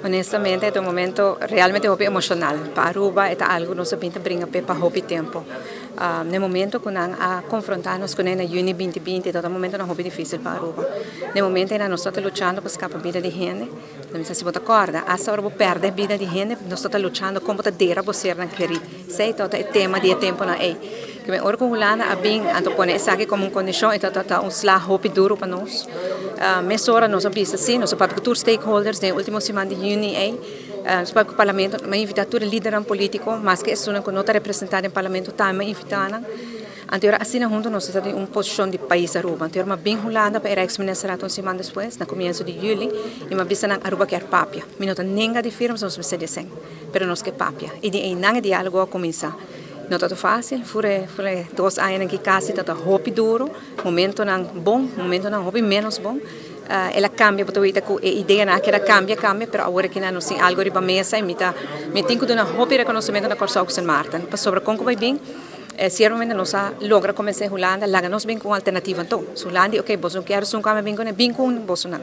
Honestamente, e un momento realmente hopi emocional. Pa Aruba, e ta algo nos a bin ta bringa pe pa hopi tempo. Na momento cu nan a confronta nos cu na juni 2020, ta un momento hopi dificil pa Aruba. Na momento ey nos ta luchando pa scapa bida di hende. Anto, si bo ta corda, hasta ora perde bida di hende, nos ta luchando con ta dera bo sernan keri. Esey ta e tema di tempo nan ey. Cu ora cu Hulanda a bin anto pone esaki como un condicion, e ta un slag hopi duro pa nos. Mesora nos a bisa si, nos a papia cu stakeholders den ultimo siman di juni ey. Nos papia cu parlamento, m'a invita tur lider politico, mas cu esunnan cu no ta representa den parlamento tambe m'a invita nan. Anto asina hunto nos ta den un posicion di pais Aruba. Anto m'a bin Hulanda pa Rijksministerraad un siman despues, na comienso di juli, y m'a bisa nan: Aruba kier papia. Mi no ta nenga di firma, nos mester di sen, pero nos kier papia. Y di ey nan e dialogo a cuminsa. No ta facil, for 2 aña aki casi ta hopi duro, momentonan bon, momentonan hopi menos bon. El a cambia, bo ta cu e ideanan cu el a cambia, cambia, pero awor aki nos tin algo riba mesa y mi tin cu duna hopi reconocimento na Corsou, Sint Maarten. Pasobra con cu bay bin, ciertamente nos a logra convence Hulanda, laga nos bin cu alternativa anto. So Hulanda, ok, boso no kier un cambio, bin cu bin cu boso nan.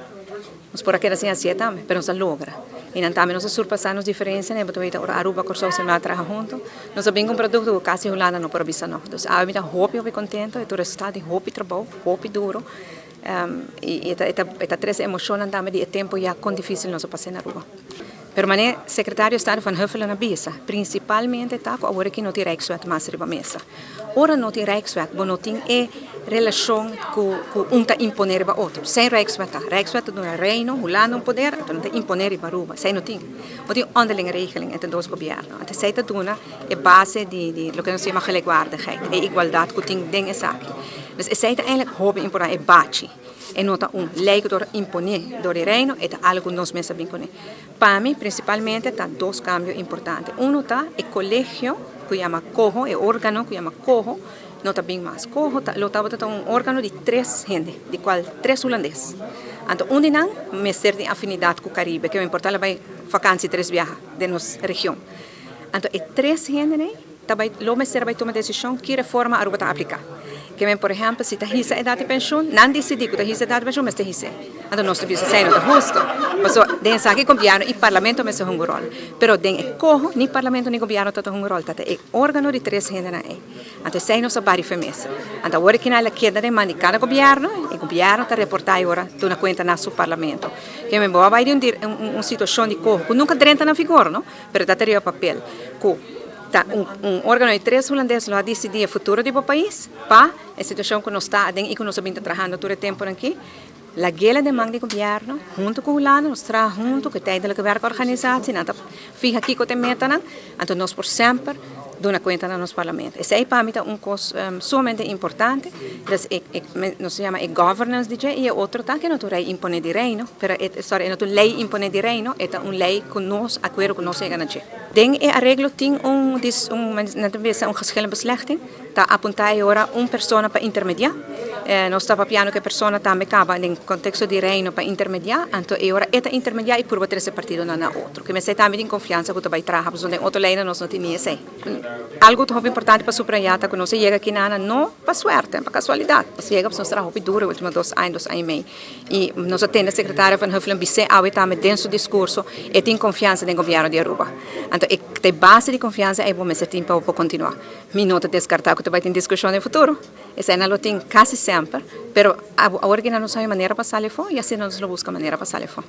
Nos por a keda sin asina tambe, pero nos a logra. Y nan tambe nos a surpasa nos diferencia, ne, pasobra ora Aruba, Corsou, Sint Maarten traha hunto. Nos a bin cu un producto cu casi Hulanda no por a bisa no. Dus ami ta hopi, hopi contento, e resultado di hopi trabou, hopi duro. Y e trece emocion tambe di tempo ya con dificil nos a pasa na Aruba. Pero manera secretario di Estado van Huffelen a bisa, principalmente ta cu awor aki no tin Rijkswet mas riba mesa. Ora no tin Rijkswet, bo no tin e relacion cu un ta impone riba otro. Sin Rijkswet ta. Rijkswet ta duna Reino, Hulanda un poder, anto no ta impone riba Aruba. Esey no tin. Bo tin onderlinge regeling entre dos gobierno. Anto esey ta duna e base di loke nos yama gelijkwaardigheid, e igualdad cu tin den esaki. Dus esey ta eigenlijk hopi importante, e bachi. E no ta un ley cu ta impone door di Reino, e ta algo cu nos mes a bin cune. Pa mi, principalmente, ta dos cambio importante. Uno ta e colegio, cu yama COHO, e organo cu yama COHO, no ta bin mas. COHO ta, lo tabata un organo di tres hende, di cual tres hulandes. Anto, un di nan, mester di afinidad cu Caribe, cu ta importante bay vakantie tres biaha den nos region. Anto, e tres hende, ne, tambe lo mester bay tuma decision ki reforma Aruba ta aplica. Kiermen, por ehempel, si ta hisa edad di pensioen, nan dicidi cu ta hisa edad di pensioen, mester hisa. Anto nos ta bisa esey no ta husto. Paso, den esaki gobierno y parlamento mester hunga rol. Pero den e COHO, ni parlamento ni gobierno ta hunga rol, ta e organo di tres hende nan ey. Anto esey nos a bari for mesa. Anto awor aki nan keda den man di cada gobierno, e gobierno ta reporta awor duna cuenta na su parlamento. Kiermen bo a bay di un situacion di COHO, cu nunca drenta na vigor, no? Pero ta riba papel. Cu ta un organo di tres hulandes lo a dicidi e futuro di bo pais, pa e situacion cu nos ta aden y cu nos a bin trahando tur e tempo aki. Lag'e den man di gobierno, hunto cu Hulanda, nos traha hunto cu tijdelijke werkorganisatie, nan ta fiha kico ta e metanan, anto nos por semper duna cuenta na nos parlamento. Esey pa mi ta un cos sumamente importante, dus nos yama e governance di dje, y e otro ta cu no ta un ley impone di Reino, pero e, sorry, no ta un ley impone di Reino, e ta un ley cu nos, acuerdo cu nos yega na dje. Den e areglo tin un geschillenbeslechting, ta apunta awor un persona pa intermedia. Nos ta papiando cu e persona tambe caba den contexto di Reino pa intermedia, anto awor e ta intermedia y purba trece partidonan na otro. Kiermen esey tambe tin confiansa cu ta bay traha, pasobra den otro ley nos no tin esey. Algo hopi importante pa subraya ta cu nos a yega aki nan no pa suerte, pa casualidad. Nos a yega pasobra nos traha hopi duro e ultimo 2 aña, 2 aña y mei. Y nos a tende secretario van Huffelen bis'e awe tambe den su discurso, e tin confiansa den gobierno di Aruba. Anto, e base di confiansa ey bo mester tin pa continua. Mi no ta descarta cu bay tin discusion den futuro. Esey nan lo tin casi semper, pero awor cu nos hay manera pa sali afo, y asina nos lo busca manera pa sali afo.